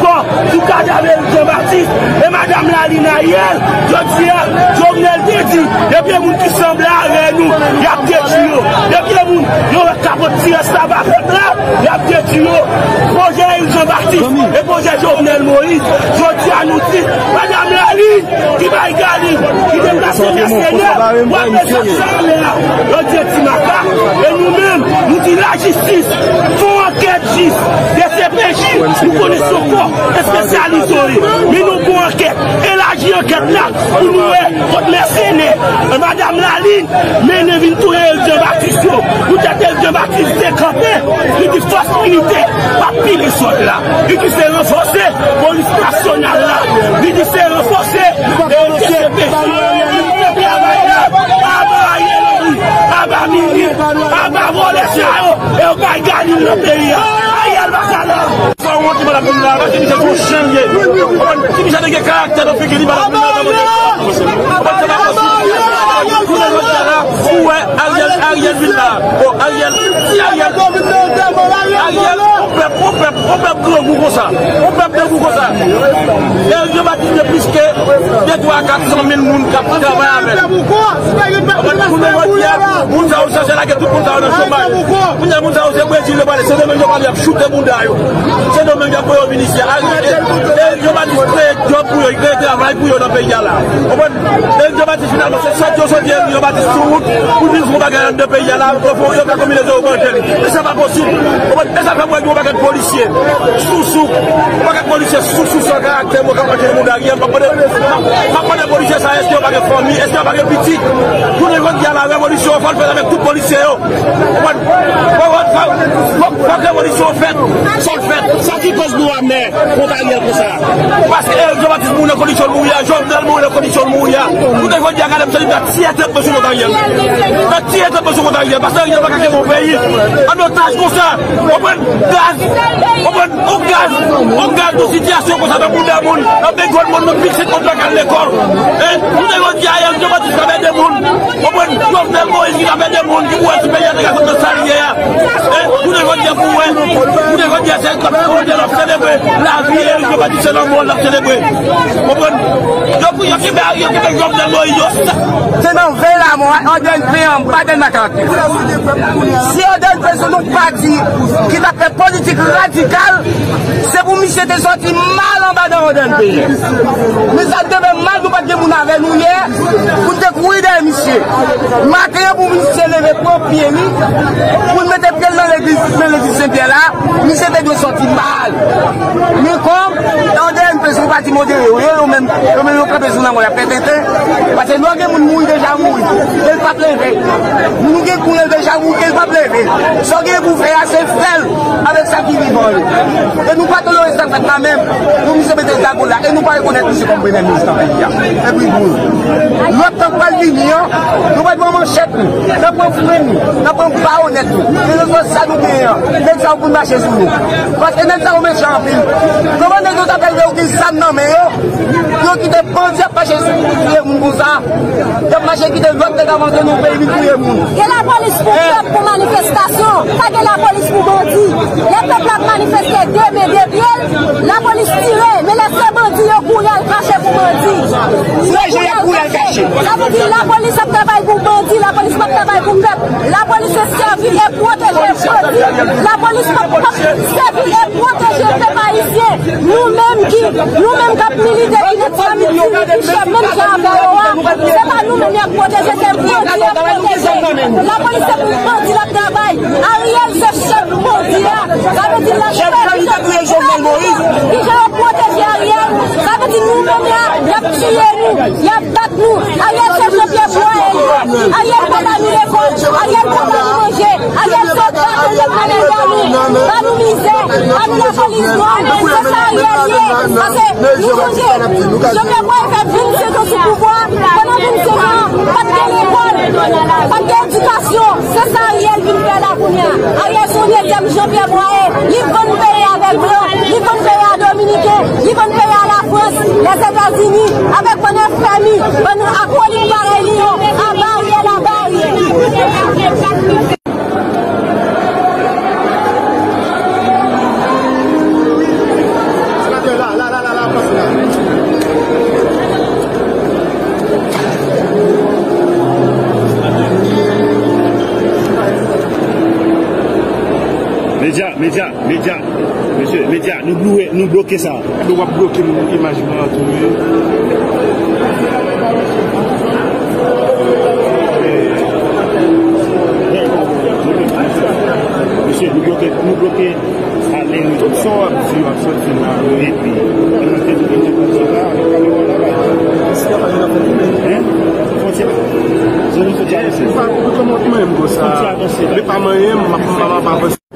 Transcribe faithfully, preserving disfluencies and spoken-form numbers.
Kò sou kadav Eric Jean Baptiste e madanm Laline Ariel, jodi a, Jovenel te di, depi e moun ki sanble avè nou, y ap detwi yo. Depi e moun yo wè k ap tire saba pèp la, y ap detwi yo. Pwojè Eric Jean Baptiste e pwojè Jovenel Moïse, jodi a nou di, madanm Laline, ki bay Galil, ki deplase mèsenè pou al mete sa anlè a. Yo di Ti Maka, e nou menm, nou di lajistis, fè yon ankèt jis, D C P J, nou konnen se yon kò espesyalize yo ye, men nou gon ankèt, elaji ankèt la, pou nou wè kot mèsenè, e madanm Laline, mennen vin touye Jean Baptiste yo. Poutèt Jean Baptiste te kanpe, li di fòs militè p ap pile sòt la. Li di se ranfòse polis nasyonal la. Li di se ranfòse, e, D C P J. Travay la, aba Ariel Henry, aba minis, aba vòlè sa yo, e yo bay Galil nan peyi a. Ariel baka la. Sa wont li pa la vin la, paske misye se yon chen li ye. Konprann? Si misye te gen karaktè nan figi li, pa la vin la, sa manje. Konprann? Se pa posib. Jounen jodi a la, ou wè Ariel, Ariel vin la. Bon, Ariel, si Ariel, Ariel, on pèp, on pèp, on pèp grangou konsa. On pèp grangou konsa. E Jean Baptiste gen plis ke de twa kat san mil moun k ap travay avè l. Konprann? Jounen jodi a, moun sa yo chèche lage tout moun sa yo nan chomaj. Kounye a moun sa yo se Brezil yo prale, Sendomeng yo prale, y ap choute bouda yo. Sendomeng y ap voye yo vin isi a. Ariel, e, e, Jean Baptiste kreye djòb pou yo, li kreye travay pou yo nan peyi a la. Konprann? E Jean Baptiste finalman, se sòt yo sòti, e Jean Baptiste sou wout, pou vin fè yon bagay anndan peyi a la, yo fè, yo fè konbinezon yo manje li. E sa pa posib. Konprann? E sa fè m wè gen yon pakèt polisye sousou, yon pakèt polisye sousou san karaktè, mwen k ap manje moun Ariel, m ap mande, m ap mande polisye sa, èske yo pa gen fanmi, èske yo pa gen pitit? Jounen jodi a la, revolisyon an fò l fèt avèk tout polisye yo. Konprann? Fò, fò, fò, fò, fòk revolisyon fèt. Fò l fèt. Sa ki kòz nou amè kont Ariel konsa? Paske Eric Jean Baptiste mouri nan kondisyon l mouri a, Jovenel mouri nan kondisyon l mouri a. Jounen jodi a, gade m santi m ta tiye tèt mwen sou kont Ariel. M ta tiye tèt mwen sou kont Ariel, paske Ariel pa ka kenbe yon peyi an otaj konsa. Konprann? Gaz, konprann? On gaz, on gaz, yon sitiyasyon konsa nan bouda moun, nan bègòl moun, nan pitit moun pa ka al lekòl. Hein? Jounen jodi a, Ariel Jean Baptiste k ap ede moun. Konprann? Jovenel Moïse ki t ap ede moun, ki pou wè si peyi a te ka sot nan sa l ye a. E, jounen jodi a pou wè, jounen jodi a se kòm si nou te ap selebre lavi Eric Jean Baptiste, se lanmò l ap selebre. Konprann? Yo, yo kenbe, yo kenbe Jovenel Moïse, yo sa. Se nan ven lanmò a, André Péan, pa de makak. Si André Péan se yon pati ki t ap fè politik radikal, se pou misye te sòti mal anba dan André Péan. Men sa te fè mal, nou pa t gen moun avè nou yè pou n te kouri dèyè misye. Maten an pou misye leve pran pye li, pou l mete pye l nan legliz, nan legliz Sen Pyè la, misye te dwe sòti mal. Men kòm André Péan se yon pati modere yo ye, yo menm, yo menm yo kanpe sou lanmò, y ap fè tenten. Paske lè w gen moun mouri deja mouri, e l p ap leve. Moun gen kou l deja mouri, e l p ap leve. Sa w gen pou fè a, se fè l avèk sa ki vivan yo. E nou pa tolere sa k fèt la menm. Pou misye mete zago la, e nou pa rekonèt misye kòm premye minis nan peyi a. Epi boul. Lòt tan k pral vini an, nou pral pran manchèt nou, n ap pran frenn nou, n ap pran bayonèt nou. Kèlkeswa sa nou genyen an, nèg sa yo konn mache sou nou. Paske nèg sa yo mechan anpil. Kòman nèg yo ta fè yo gen zam nan men yo, pou yo kite bandi ap mache sou, touye moun konsa? Y ap mache kite lòt nèg avanse nan peyi vin touye moun. Gen lapolis pou pèp, pou manifestasyon. Pa gen lapolis pou bandi. Lè pèp la ap manifeste de men de pye l, lapolis tire. Men lè se bandi, yo kouri al kache pou bandi. Yo kouri al kache. Sa vle di lapolis ap travay pou bandi, lapolis p ap travay pou pèp. Lapolis se sèvi e pwoteje bandi. Lapolis p ap, p ap sèvi e pwoteje pèp ayisyen. Nou menm ki, nou menm k ap milite, ki nan ti lamit, ki chèf menm jan avè yo a, se pa nou menm y ap pwoteje, se bandi y ap pwoteje. Lapolis se pou bandi l ap travay. Ariel se chèf bandi a. Sa vle di l ap pwoteje Jovenel Moïse. Ki jan yo pwoteje Ariel? Sa vle di nou menm la, y ap tiye nou, y ap bat nou. Ariel se jan pye bwa e ye. Ariel pa ba nou lekòl. Ariel pa ba nou manje. Ariel se bat nou, se pa nan ba nou. Ba nou mizè. Ba nou lapolis nwa. Se sa Ariel ye. Paske nou sonje, Jovenel Moïse fè vennsenk an sou pouvwa. Pandan vennsenk an, pa t gen lekòl, pa t gen edikasyon. Se sa Ariel vin fè la kounye a. Ariel se yon dezyèm Jean Pierre Boyer. Li vann peyi avèk blan, li vann peyi a Dominiken, li vann peyi a Lafrans, Lèzetazini, avèk bann F M I, bann akolit parèy li yo. Aba Ariel, aba Ariel. Medya, medya, mesye, medya, nou bloke, nou bloke sa. Nou w ap bloke m imaj mwen an tou, wi. Mesye, nou bloke, nou bloke ale, wi. Tout sa w ap di, w ap sòti la, wi. Epi, hein? Fòti, se nou sòti avanse. Fòti avanse la. Men pa manyen, m ap, m ap avanse.